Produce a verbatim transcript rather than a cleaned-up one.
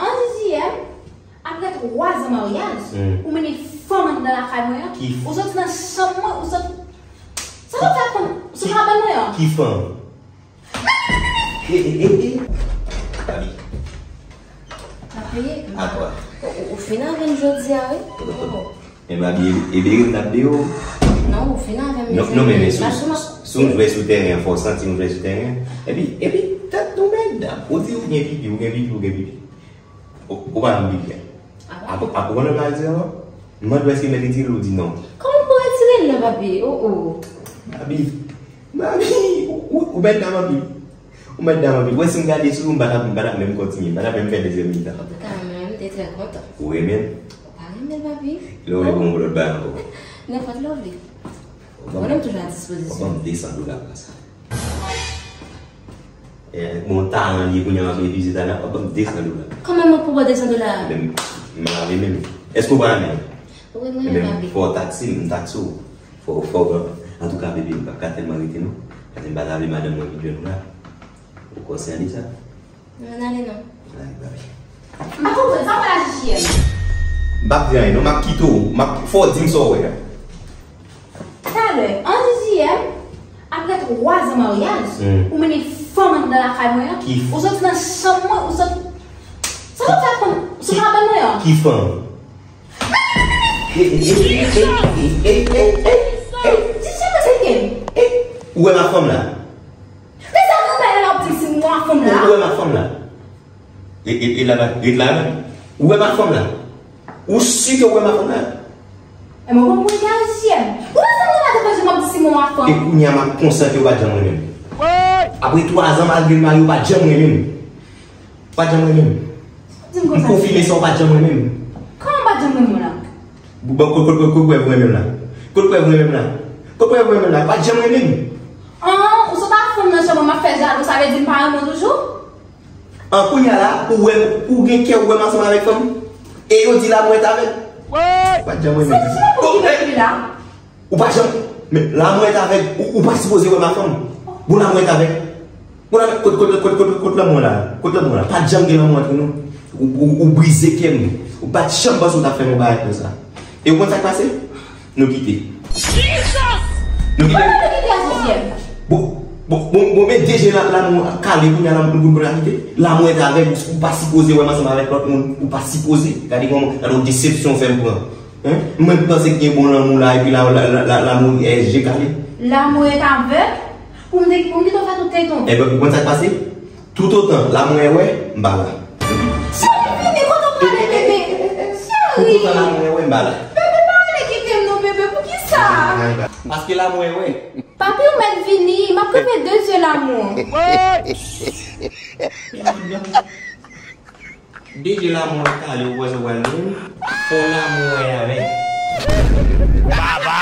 Ann di J M, apre twa zan maryaj, hmm, ou mennen fanm anndan lakay mwen an, ki f- ou soti nan chanm mwen, ou soti. Sa w ap fè fanm sou kabann mwen an? Ki fanm? E, e, e, e. Babi. Papi, a twa. Ou, ou, ou fin avè m jodi a, wi. Poto, poto. Men Babi, e, e bere m t ap bere w. Non, ou fin avè m. Non, non, men, men, si, si w jwe sou teren an, fò w santi w jwe sou teren an. Epi, epi, tèt nou medam. Ou di ou gen pipi, ou gen pipi, ou gen pipi. Ou, ou pa janm pipi a. Ah bon? Apre, apre, ou konnen m al di ankò? M mande w èske mèt retire l, ou di non. Kòman pou retire l la, papi? Oh, oh. Babi, Babi, ou, ou, ou mèt dam anpil. Ou mèt dam anpil. Ou wè si m gade sou ou, m pa t ap, m pa t ap menm kontinye. M pa t ap menm fè dezyèm mitan. Antouka, mwen menm, m te trè kontan. Ou renmen l? Ou pa renmen l, papi? Lè w vle pou m lòt bagay ankò. Nenpòt lè w vle. Ou konnen m toujou a dispozisyon. Ou ban m de san dola pou sa. Eh, bon, talan li ye, kounye a m ap refize talan, w ap ban m de san dola. Kòman mwen pou ba w de san dola? Men, m lave men m. Èske w pa renmen? Wi, mwen renmen, papi. Fò w taksi m, m taksi w. Fò, fò w pran. Antouka, bebe, m p ap ka tèlman rete, non. Paske m pa ta vle madanm mwen vin jwenn ou la. Ou konsyan de sa? Non, n ale non. Ay, bay. M pa konprann, sa w pral al di J M? M p ap di anyen, non, m ap kite w. M ap, fò w di m sa w wè a. Talè, ann di J M, apre twa zan maryaj, hmm, ou mennen fanm anndan lakay mwen an, ki f- ou soti nan chanm mwen, ou soti. Sa w ap fè fanm sou kabann mwen an? Ki fanm? Ey, ey, ey, ey, ey, ey, ey, ey, ey. Di J M, ey, ey, ey. Ou wè mafanm la? Men sa nou bay la, w ap di m si m wè mafanm la? Ou, ou wè mafanm la? Ret, ret, ret la, ret la, non. Ou wè mafanm la? Ou si ke ou wè mafanm la? E mwen, mwen, mwen, J M. Ou pa sanble madanm mwen, j-, m ap di si mwen mafanm. E kounye a, m ap konsa ke ou pa t janm renmen m. Apre twa zan, malgre m marye, ou pa t janm renmen m. Ou pa t janm renmen m. Di m konsa. M konfime sa, ou pa t janm renmen m. Kòman ou pa t janm renmen mwen la? Bon, kote, kote, kote, kote prèv ou renmen m la? Kote prèv ou renmen m la? Kote prèv ou renmen m la? Ou pa t janm renmen m. An, ou sot al fanm nan chanm mwen, m ap fè jalou, sa vle di m pa renmen w toujou? An, kounye a la, ou wè, ou gen kè ou wè m ansanm avèk fanm? E yo di lanmou est aveugle. Ou pa t janm renmen m. Se ki moun ki rele la? Ou pa janm, men lanmou est aveugle, ou, ou pa sipoze wè mafanm. Bon, lanmou est aveugle. Bon, lanmou, kot, kot, kot, kot, kot lanmou la? Kot lanmou la? Pa t janm gen lanmou antre nou. Ou, ou, ou brize kè m. Ou pa t janm panse ou t ap fè m yon bagay konsa. E ou konn sa k pase? Nou kite. Nou kite. Kòman nou kite a J M? Bon, bon, bon, bon, men deja la, lanmou kale, kounye a lanmou, nou konn kite. Lanmou est aveugle, ou, ou pa sipoze wè m ansanm avèk lòt moun. Ou pa sipoze. Gade kòman, gade yon desepsyon ou fè m pran. Hein? Mwen panse gen bon lanmou la, epi la, la, la, la, lanmou, eh, je kale. L'amour est aveugle? Pou m te, pou m kite w fè tout tenten. Enben, ou konn sa k pase? Toutotan lanmou est wè, m pa la. Cheri, vini, kote w prale, bebe? Cheri. Toutotan lanmou est wè, m pa la. Bebe, pa rele kite m non, bebe, poukisa? Paske lanmou est wè. Papi, ou mèt vini, m ap kanpe de je lanmou. De je lanmou an kale, ou panse w pral jwenn? Fò lanmou wè avè. Baba!